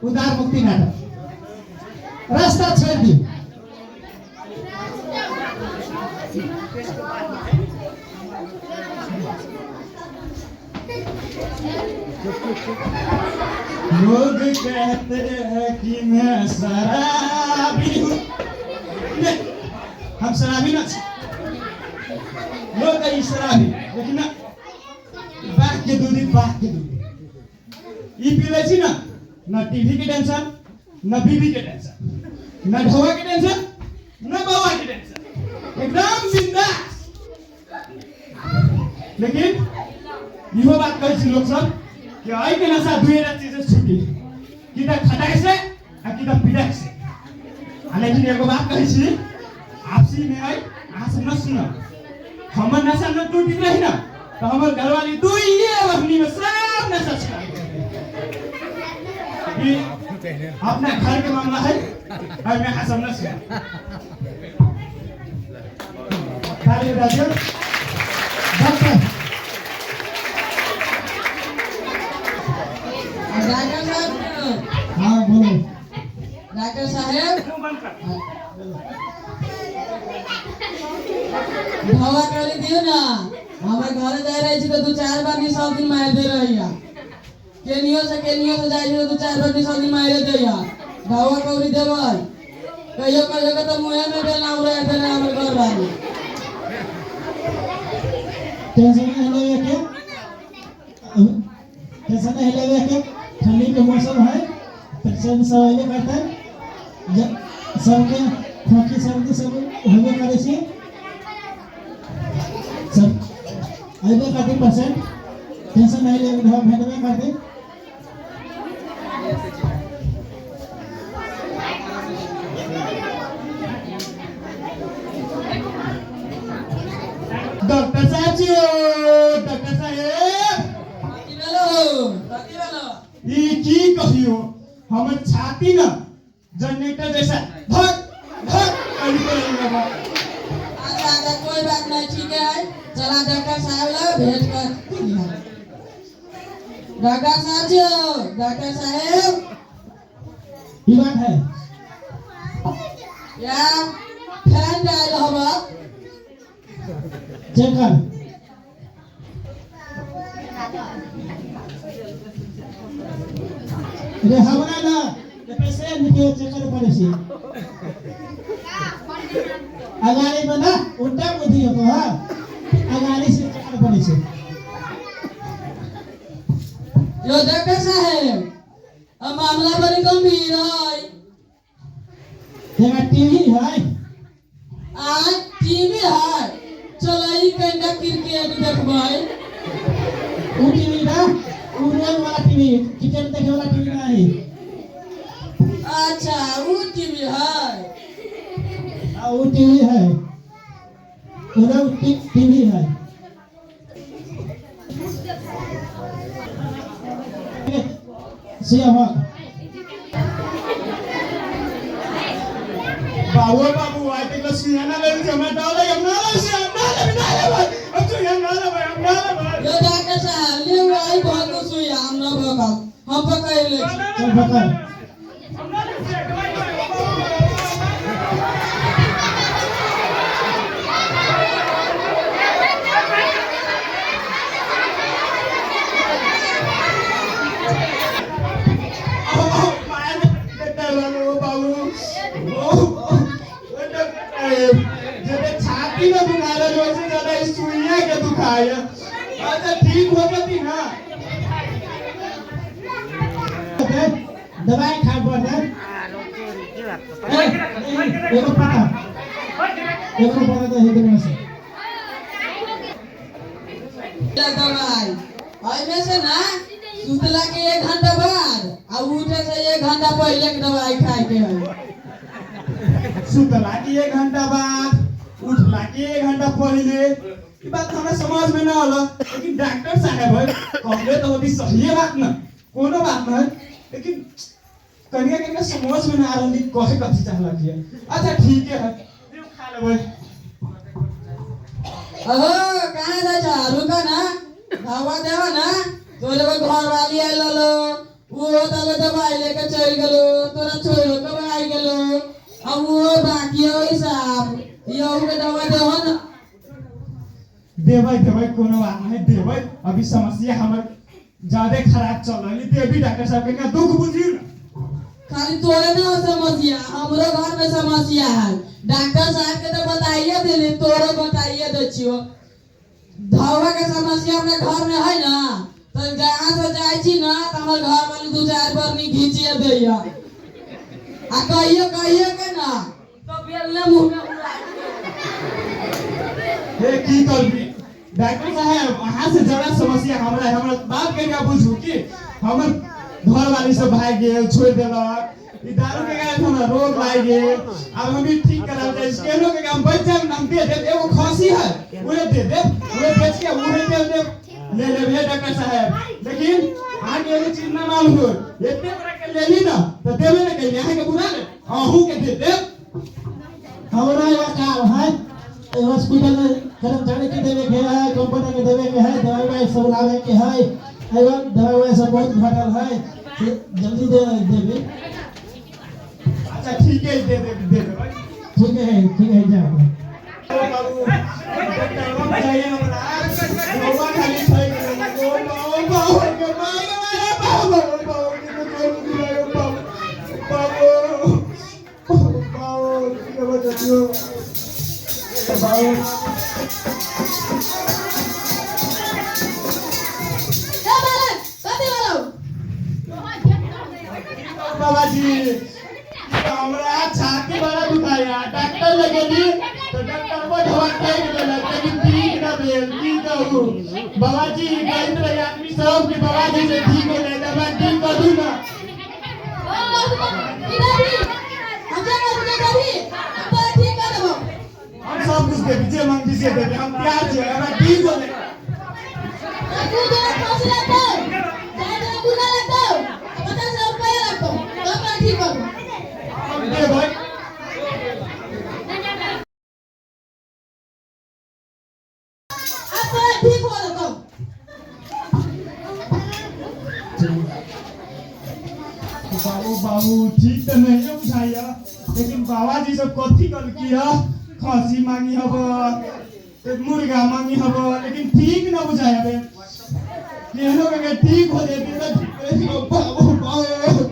उद्धार मुक्ति नाटक। रास्ता छोड़ि दियौ। लोग कहते हैं कि मैं शराबी हूँ। नहीं, हम शराबी ना छी। लोग कही शराबी, लेकिन ना बाघ के दूध, बाघ के दूध ई पी लै छी ना, न टीवी के टेंशन, न बीवी के टेंशन, न ढौआ के टेंशन, न बउआ के टेंशन, एकदम बिंदास। लेकिन इहो बात कहै छी लोक सब कि एहि के नशा दुएटा चीज से छूटी, कि तऽ खटाइ से आ कि तऽ पिटाइ से। आ लेकिन एगो बात कहै छी, आपसी में अइ अहाँ सब न सुनब, हमर नशा न टूटी रही ना तऽ हमर घरवाली दुइये वखनी में सब नशा छुटा देतै। ई अपना घर के मामला है, एहिमे अहाँ सब न सुनब। ताली बजा दियौ। डॉक्टर, डॉक्टर साहब। हाँ बोलो। डॉक्टर साहेब, दवा कर दियो ना। हमारे घरे जाय रहे छी तो दू चार बार सब दिन मार दे रहिया। केनियो से जाय छी तो दू चार बार सब दिन मारे दैया। दवा कौरी देबै। कहियो कहियो के तो मुँहे में बेलना उड़ा देने हमर घर वाली। टेंशन नहीं लेवे के, टेंशन नहीं लेवे के। ठंडी के मौसम है, पेशेंट सब अयबे करतै, सबके खोखी सर्दी सब होबे करै छै, सब अयबे करतै पेशेंट। टेंशन नहीं लेवे, दवा भेटबे करतै। डॉक्टर साहब जी, ओ डॉक्टर साहेब। कथी भेलो? कथी भेलो? ई की कहियो, हमर छाती न जनरेटर जैसा धक धक करिते रही बाबा। अच्छा अच्छा, कोई बात नहीं, ठीक है। चला डॉक्टर साहब ला भेंट कर। डॉक्टर साहब जी, डॉक्टर साहेब। ई बात है। या फैन जाय हवा। चेक कर। रे हमरा ना पेशेंट के चेक करे पड़े छी। अगाड़ी में ना उल्टा बुद्धि हो तो हाँ, अगाड़ी से चेक करे पड़े छी। यो डॉक्टर साहेब, अब मामला बड़ी गंभीर है। देखा टीवी है। आज टीवी है, चलो ई कंडा क्रिकेट देखबै। उ टीवी ना, उ रोज वाला टीवी, क्रिकेट देखे वाला टीवी नहीं। अच्छा उ टीवी है। हाँ, उ टीवी है, उधर टीवी है। सिया भाग। बाबू बाबू आज तक सुइया ना लेबै छी, हमरा डर लगे, हम ना लेबै छी, हम ना लेबै, ना लेबै, हम सुइया ना लेबै, हम ना लेबै। यो डॉक्टर साहब ले आई भागो सुइया, हम ना भागब, हम पकड़ ले छी। चल पकड़। हम ना लेबै छी, दवाई दवाई, बाबू, बाबू, छाती में दुखा रहा है, वैसे ज्यादा इस सुइया के दुखाय। अच्छा ठीक हो जाती ना। दवाई खाए पड़ते। एगो पाता, एगो पाता तो हेतु में से। दवाई एहिमे से ना सुतला के 1 घंटा बाद आ उठे से 1 घंटा पहले के दवाई खाए के है। सुतला के 1 घंटा बाद उठला के 1 घंटा पहले, ई बात हमरा समझ में ना आला। लेकिन डॉक्टर साहब है कहले तो अभी सही बात ना, कोनो बात ना है, लेकिन कनिया कनिया समझ में ना आ रहल कहे कथी चाहलक है। अच्छा ठीक है, खा लेबै। अहो कहाँ जाइ छ, रुक ना, दवा देवा ना, तोरे घर वाली आयल लो, ओहो तले दवाई लेके चलि गेलो, तोरा छोड़ो के भागि गेलो। अब ओहो बाकी है साहब, यहू के दवा देहो न। देबै देबै, कोनो बात नहीं देबै। अभी समस्या हमर ज्यादा खराब चल रही, देवी डॉक्टर साहब के का दुख बुझियो ना। खाली तोरे ना हो समस्या, हमरो घर में समस्या है। डॉक्टर साहब के तो बताइए देली, तोरो बताइए दे छियो। धौवा के समस्या हमरा घर में है ना, तो जहाँ से जाइ छी ना तो हमर घर वाली दू चार बरनी घीचिए दैया। आ कहियो कहियो के ना तो बेलने मुंह में उड़ा। हे की करबी डॉक्टर साहब, अहाँ से ज्यादा समस्या हमरा है। हमरा बाप के का बुझू कि हमर घर वाली सब भाग गेल, छोड़ देलक। ई दारू के कारण हमरा रोग लागि गेल। अब हम भी ठीक कराल जाइ छी, केहनो के काम बच जाए हम दे देब। एगो खसी है उहे दे देब, उहे बेच के उहे दे देब, ले लेब हे डॉक्टर साहब। लेकिन अहाँ के एगो चीज ना मालूम हो, एते बड़ा के लेली ना तो देबे ना कइली, अहाँ के बुरा ले अहूँ के दे देब। हमरा एगो काम है, हॉस्पिटल में कर्मचारी के देवे के है, कंपनी के देवे के है, दवाई उवाई सब लावे के है। एगो दवाई उवाई सब बहुत घटल है, से जल्दी दे देवे। अच्छा ठीक है, दे दे दे देबै। ठीक है ठीक है, जाओ। ओ बाबू, डॉक्टरवा बुझाइए हमरा, बौआ खाली छै गेलै। ओ बाबू बाबू के माय गे माय, बाबू बाबू के छोड़ दिया, बाबू बाबू बाबू के बचाओ बाबू। ए बालक, कथी भेलौ? बाबा जी, हमरा छाती बड़ा दुखाया, डॉक्टर लग गेली तो डॉक्टर वो दवा खाइ देलक, लेकिन ठीक न भेल। की कहू बाबा जी, कहैत रहे आदमी सब कि बाबा जी से ठीक हो जाए, दवा ठीक कर दू ना। इधर भी हम जे कहू जे करही, हम तोरा ठीक कर देबौ। हम सब कुछ देबी, जे मांगबी से देबी, हम तैयार छियै, हमरा ठीक हो जाए। दू जोड़ा खसी लगतौ, चारि जोड़ा मुर्गा लगतौ, 50,000 रुपया लगतौ, तब तोरा ठीक करबौ। हम देबै। आब तोरा ठीक हो जेतौ। बाबू बाबू ठीक तो नहीं बुझाइया, लेकिन बाबा जी सब कथी कहलकी है, खसी मांगी हब, मुर्गा मांगी हब, लेकिन ठीक न बुझाया बे। केहनो के ठीक हो जेती तो ठीक रही। बाबू बाबू।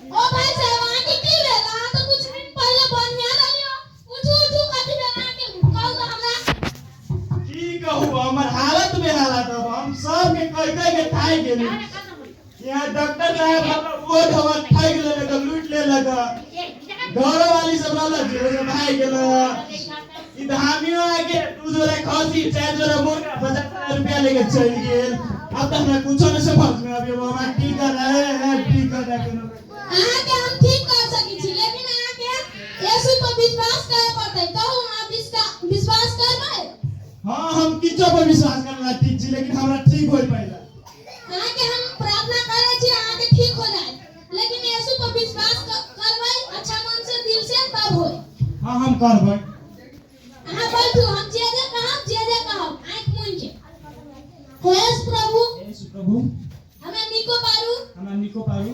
ओ भाई साहब, अहाँके की भेल? अहाँ तऽ कुछ दिन पहिले बढ़िया रहलियो। उठू उठू, कथी भेल अहाँके? कहू तऽ हमरा। की कहू, हमर हालत में हालत अब हम सबके कह कह के थाकि गेली। यहाँ डॉक्टर साहब हमरा वो दवा ठगि लेलक, लूटि लेलक। घरो वाली सब रहल जे सब भागि गेल। ई धामियो आके 2 जोड़ा खसी, 4 जोड़ा मुर्गा, 50,000 रुपया लेके चलि गेल। अब तऽ हमरा कुछो नहि समझ में आबि हमरा की कर रहे है, की कर रहे कोनो। अहाँके हम ठीक कर सकै छी, लेकिन अहाँके यीशु पर विश्वास करे पड़तै। कहू, अहाँ विश्वास करबै? हाँ, हम किछो पर विश्वास करला ठीक छी, लेकिन हमरा ठीक होय पहिले। अहाँके हम प्रार्थना करै छी, अहाँके ठीक हो जाए, लेकिन यीशु पर विश्वास करबै अच्छा मन से, दिल से, तब होय। हाँ, हम करबै। अहाँ बैठू, हम जे जे कहब, जे जे कहब, आँखि मुनि के। हे यीशु प्रभु, यीशु प्रभु, हमरा निको पारू, हमरा निको पारू,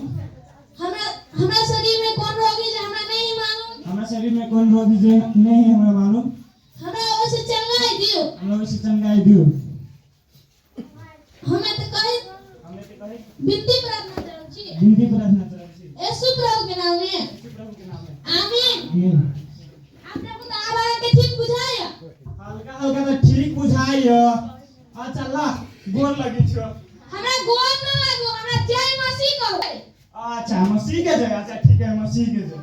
हमरा हमरा शरीर में कोन रोग है जे हमरा नहीं मालूम, हमरा शरीर में कोन रोग है जे नहीं है हमरा मालूम, हमरा ओहिसे चंगाई दियो, हमरा ओहिसे चंगाई दियो। हमे तऽ कहे हमे तऽ कहे विनती प्रार्थना करै छी, विनती प्रार्थना करै छी, यीशु प्रभु के नाम में, यीशु प्रभु के नाम में, आमीन। आमीन। आप प्रभु तऽ आब अहाँके ठीक बुझाइया? हल्का हल्का तऽ ठीक बुझाइया। अच्छा ला, गोर लगै छियौ। हमरा गोर न लागू, हमरा जय मसीह कहू। अच्छा मसीह के जय। अच्छा ठीक है, मसीह के जय।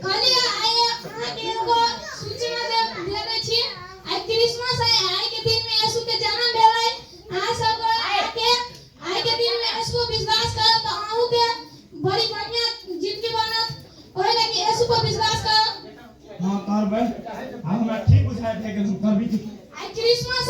खाली आइ अहाँके एगो सूचना दे दै छी, आइ क्रिसमस है, आइ के दिन में यीशु के जन्म भेलै। अहाँ सब आके आइ के दिन में यीशु पर विश्वास करब तऽ अहूँ के बड़ी बढ़िया जिंदगी बनत। ओहि लागि यीशु पर विश्वास करब। हाँ करबै, आब हमरा ठीक बुझाइ भए गेल, हम करबी। आइ क्रिसमस